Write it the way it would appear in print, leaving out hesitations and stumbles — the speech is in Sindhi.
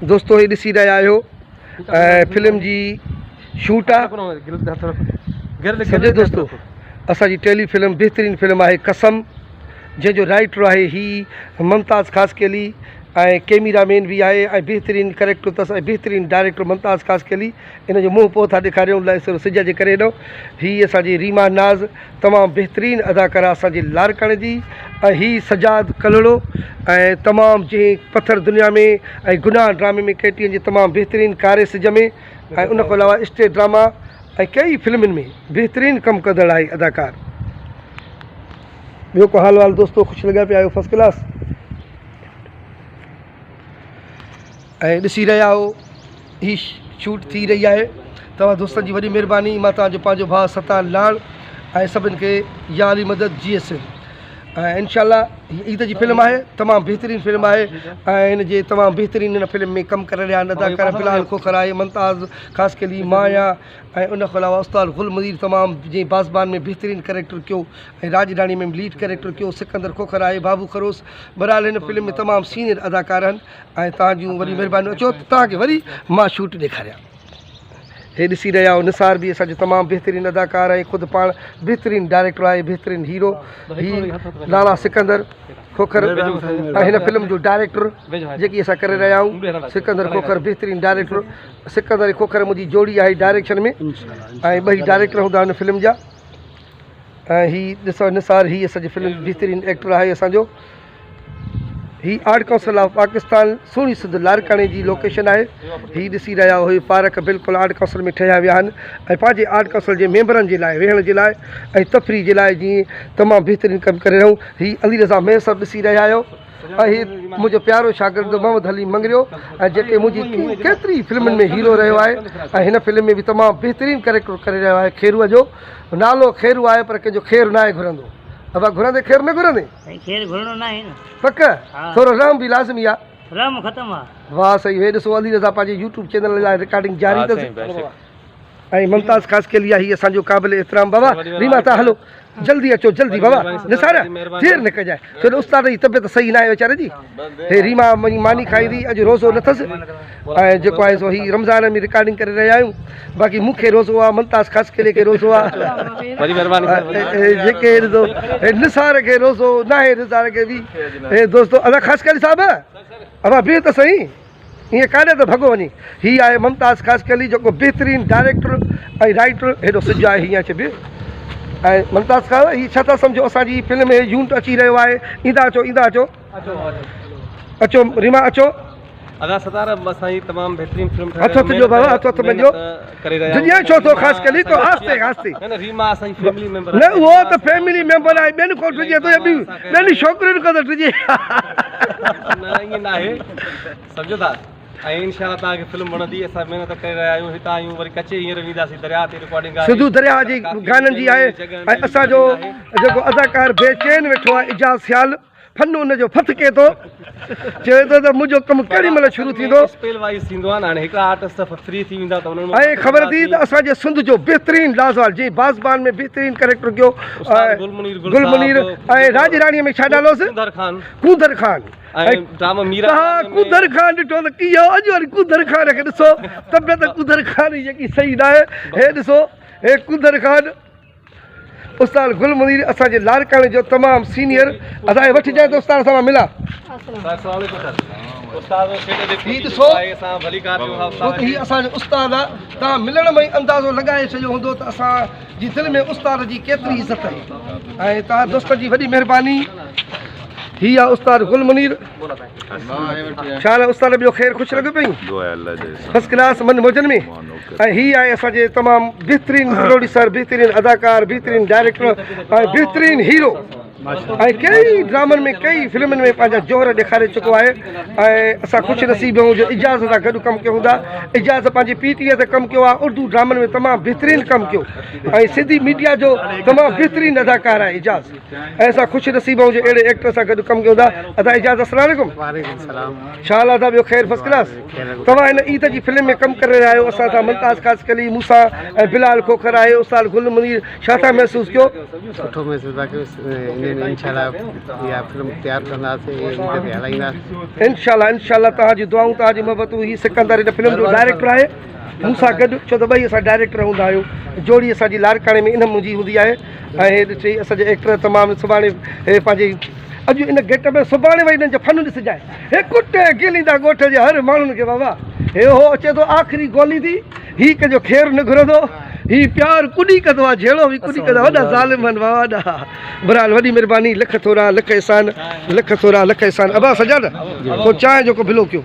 دوستو هي ڏسي رهيا آهيو ۽ فلم جي شوٽ آ سمجهو دوستو اسان جي ٽيلي فلم بهترين فلم آهي قسم جنهن جو رائيٽر آهي هي ممتاز خاصخيلي ۽ ڪيميرا مين به آهي ۽ بهترين ڪريڪٽر اٿس ۽ بهترين ڊائريڪٽر ممتاز خاصخيلي ان جو منهن پوء ٿا ڏيکاريون لاء سر سج جي ڪري هيڏو هي اسان جي ريما ناز تمام بهترين اداڪارا اسان جي لاڙڪاڻي جي ۽ هي سجاد ڪلهوڙو ۽ تمام جنهن پٿر دنيا ۾ ۽ گناهه ڊرامي ۾ ڪي ٽي اين جي تمام بهترين ڪاري سج ۾ ۽ ان کان علاوه اسٽيج ڊراما ۽ ڪئي فلمن ۾ بهترين ڪم ڪندڙ آهي اداڪار. ٻيو ڪو حال وال دوستو خوش لڳا پيا آهيو فرسٽ ڪلاس ۽ ڏسي رهيا آهيو هي شوٽ ٿي رهي آهي توهان دوستن جي وڏي مهرباني مان توهان جو پنهنجو ڀاء ستار لاڙ ۽ سڀن کي يا علي مدد جي ايس ايم ۽ انشاء الله هي عيد جي فلم آهي تمام بهترين فلم آهي ۽ هن جي تمام بهترين هن فلم ۾ ڪم ڪري رهيا آهن اداڪار بلال کوکر آهي ممتاز خاصخيلي مايا ۽ ان کان علاوه استاد گل منير تمام جنهن بازبان ۾ بهترين ڪريڪٽر ڪيو ۽ راڄ راڻي ۾ به ليڊ ڪريڪٽر ڪيو سڪندر کوکر آهي بابو خروس بهرحال هن فلم ۾ تمام سينئر اداڪار آهن ۽ توهان جون وڏيون مهربانيون اچو ته توهان کي وري مان شوٽ ڏيکاريان. هي ڏسي رهيا آهيو نثار به اسان جو تمام بهترين اداڪار ۽ خود پاڻ بهترين ڊائريڪٽر آهي بهترين هيرو هي لالا سڪندر کوکر ۽ هن فلم جو ڊائريڪٽر جيڪي اسان ڪري رهيا آهيون سڪندر کوکر بهترين ڊائريڪٽر سڪندر ۽ کوکر منهنجي جوڙي آهي ڊائريڪشن ۾ ۽ ٻئي ڊائريڪٽر هوندا هن فلم جا ۽ هي ڏسو نثار هي اسان جي فلم بهترين ايڪٽر آهي اسان جو هي آرٽ ڪائونسل آف پاڪستان سهڻي سنڌ لاڙڪاڻي جي لوڪيشن آهي هي ڏسي رهيا اهي پارڪ بلڪل آرٽ ڪائونسل ۾ ٺهيا ويا آهن ۽ پنهنجي آرٽ ڪائونسل جي ميمبرن جي لاء ويهڻ جي لاء ۽ تفريح جي لاء جيئن تمام بهترين ڪم ڪري رهيا آهيون هي علي رضا مهيسر ڏسي رهيا آهيو ۽ هي منهنجو پيارو شاگرد محمد حليم مڱريو ۽ جيڪي منهنجي ڪيتري فلمن ۾ هيرو رهيو آهي ۽ هن فلم ۾ به تمام بهترين ڪريڪٽر ڪري رهيو آهي خيروء جو نالو خيرو آهي پر ڪنهن جو خير ناهي گهرندو ابا گهرندي خير نه گهرندي سائين خير گهرڻو ناهي نه. پڪ؟ ٿورو رحم به لازمي آ. رحم ختم آ. واه سائين هي ڏسو علي رضا پنهنجي يوٽيوب چينل لاء رڪارڊنگ جاري اٿس ۽ ممتاز خاصخيلي آ هي اسان جو قابل احترام بابا ريما تان هلو جلدي اچو جلدي بابا نثار دير نه ڪجانء ڇو جو استاد جي طبيعت صحيح ناهي ويچاري جي هي ريما وڃي ماني کائيندي اڄ روزو نه اٿس ۽ جيڪو آهي سو هي رمضان ۾ رڪارڊنگ ڪري رهيا آهيون باقي مون کي روزو آ ممتاز خاصخيلي کي روزو آ وڏي مهرباني جيڪي ڏسو هي نثار کي روزو ناهي نثار کي به هي دوستو ادا خاصخيلي صاحب ابا بيهه ته سهي ائين ڪاڏي ته ڀڳو وڃي هي آهي ممتاز خاصخيلي جيڪو بهترين ڊائريڪٽر ۽ رائيٽر هيڏو سج آهي هيئن اچي بيهه ۽ ممتاز خان هي ڇا ٿا سمجهو اسان جي فلم هي يونٽ اچي رهيو آهي ايندا اچو ايندا اچو اچو ريما اچو. ادا ستار اسان جي تمام بهترين فلم ٺاهي هٿ هٿ ڏيو بابا هٿ هٿ ۾ ڏيو ڊڄين ڇو ٿو خاص ڪلي تو آهستي آهستي نه نه ريما اسان جي فيملي ميمبر نه اهو ته فيملي ميمبر آهي ٻين کان ڊڄي ٿو يا ٻين ٻين ڇوڪرين کان ٿو ڊڄي نه ائين نه آهي سمجهو ٿا ۽ انشاء الله توهان کي فلم وڻندي اسان محنت ڪري رهيا آهيون هتان آهيون وري ڪچي هينئر وينداسين درياء تي رڪارڊنگ آهي سنڌو درياء جي گانن جي آهي ۽ اسان جو جيڪو اداڪار بي چين ويٺو آهي اعجاز سيال فن ان جو ڦٿڪي ٿو، چوي ٿو ته منهنجو ڪم ڪهڙي مهل شروع ٿيندو. اسپيل وائيز ٿيندو آهي نه هاڻي هڪڙا آرٽسٽ فري ٿي ويندا ته انهن ۽ خبر ٿي ته اسان جي سنڌ جو بهترين لازوال جنهن بازبان ۾ بهترين ڪريڪٽر ڪيو گل منير ۽ راڄ راڻي ۾ ڇا نالو هوس ڪونڌر خان ڪونڌر خان ۽ ڊرامو ميرا تهان ڪونڌر خان ڏٺو ته ڪيئن اڄ وري ڪونڌر خان کي ڏسو طبيعت ڪونڌر خان جي جيڪي صحيح ناهي هي ڏسو هي ڪونڌر خان استاد گل منير اسان جي لاڙڪاڻي جو تمام سينيئر ادا هي وٺجانء ته استاد سان مان ملان. هي ڏسو ڇو ته هي اسان جو استاد آ توهان ملڻ ۾ ئي اندازو لڳائي ڇڏيو هوندو ته اسان جي دل ۾ استاد جي ڪيتري عزت آهي ۽ توهان دوستن جي وڏي مهرباني هي آ استاد گل منير ڇا حال آ استاد ٻيو خير خوش لڳو پئين فرسٽ ڪلاس من موجن ۾ ۽ هي آهي اسان جي تمام بهترين پروڊيوسر بهترين اداڪار بهترين ڊائريڪٽر ۽ بهترين هيرو ۽ ڪئي ڊرامن ۾ ڪئي فلمن ۾ پنهنجا جوهر ڏيکاري چڪو آهي ۽ اسان خوش نصيب آهيون جو اعجاز سان گڏ ڪم ڪيو هوندا اعجاز پنهنجي پي ٽي اي تي ڪم ڪيو آهي اردو ڊرامن ۾ تمام بهترين ڪم ڪيو ۽ سنڌي ميڊيا جو تمام بهترين اداڪار آهي اعجاز ۽ اسان خوش نصيب آهيون جو اهڙي ايڪٽر سان گڏ ڪم ڪيون ٿا ادا اعجاز السلام عليڪم. وعليڪم السلام. ڇا حال آ ادا ٻيو خير فرسٽ ڪلاس توهان هن عيد جي فلم ۾ ڪم ڪري رهيا آهيو اسان سان ممتاز خاصخيلي مون سان ۽ بلال کوکر آهي استاد گل منير ڇا ٿا محسوس ڪيو. سٺو محسوس ٿا ڪيون ان مهيني ۾ انشاء الله اها فلم تيار ڪنداسين ۽ عيد تي هلائينداسين. انشاء الله انشاء الله توهان جون دعائون توهان جون محبتون هي سڪندر هن فلم جو ڊائريڪٽر آهي مون سان گڏ ڇو ته ٻئي اسان ڊائريڪٽر هوندا آهيون جوڙي اسان جي لاڙڪاڻي ۾ ان منهنجي هوندي آهي ۽ هي ڏسي اسان جي ايڪٽر تمام سڀاڻي هي پنهنجي اڄ ان گيٽ ۾ سڀاڻي وري انهن جا فن ڏسجانء هي ڪٽي گهليندا ڳوٺ جي هر ماڻهن کي بابا هي هو اچي ٿو آخري گولي ٿي هي ڪنهن جو خير نه گهرندو هي پيار ڪڏي ڪندو آ جهيڙو به ڪڏي ڪندو آ وڏا ظالم آهن بابا وڏا بھرحال وڏي مھرباني لک ٿورا لک احسان لک ٿورا لک احسان ابا سجاد ڪو چانهه جو ڪو بلو ڪيو.